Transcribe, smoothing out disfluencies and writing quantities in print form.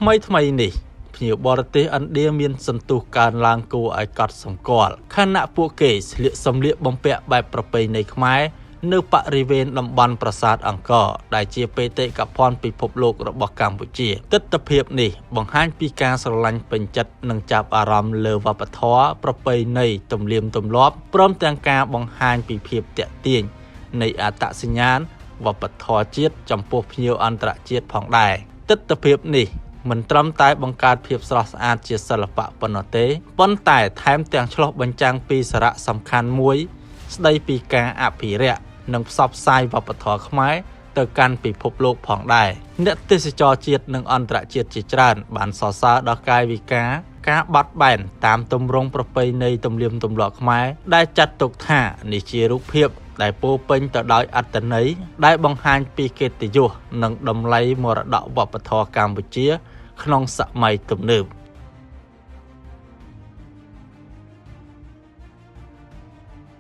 ថ្មីថ្មីនេះភ្ញៀវបរទេសឥណ្ឌាមានសន្ទុះកើនឡើងគួរឲ្យកត់សម្គាល់ខណៈពួកគេស្លៀកសម្លៀកបំពាក់បែបប្រពៃណីខ្មែរនៅបរិវេណតំបន់ប្រាសាទអង្គរដែលជាបេតិកភណ្ឌពិភពលោករបស់កម្ពុជាទិដ្ឋភាពនេះបង្ហាញពីការស្រឡាញ់ពេញចិត្តនិងចាប់អារម្មណ៍លើវប្បធម៌ប្រពៃណីទំនៀមទម្លាប់ព្រមទាំងការបង្ហាញពីភាពទាក់ទាញនៃអត្តសញ្ញាណវប្បធម៌ជាតិចំពោះភ្ញៀវអន្តរជាតិផងដែរទិដ្ឋភាពនេះមិនត្រឹមតែបង្កើតភាពស្រស់ស្អាតជាសិល្បៈប៉ុណ្ណោះទេប៉ុន្តែថែមទាំងឆ្លុះបញ្ចាំងពីសារៈសំខាន់មួយស្ដីពីការអភិរក្សនិងផ្សព្វផ្សាយវប្បធម៌ខ្មែរទៅកាន់ពិភពលោកផងដែរអ្នកទេសចរជាតិនិងអន្តរជាតិជាច្រើនបានសរសើរដល់កាយវិការការបត់បែនតាមទម្រង់ប្រពៃណីទំនៀមទម្លាប់ខ្មែរដែលចាត់ទុកថានេះជារូបភាពដែលពោរពេញទៅដោយអត្ថន័យដែលបង្ហាញពីកិត្តិយសនិងតម្លៃមរតកវប្បធម៌កម្ពុជាក្នុងសម័យទំនើប។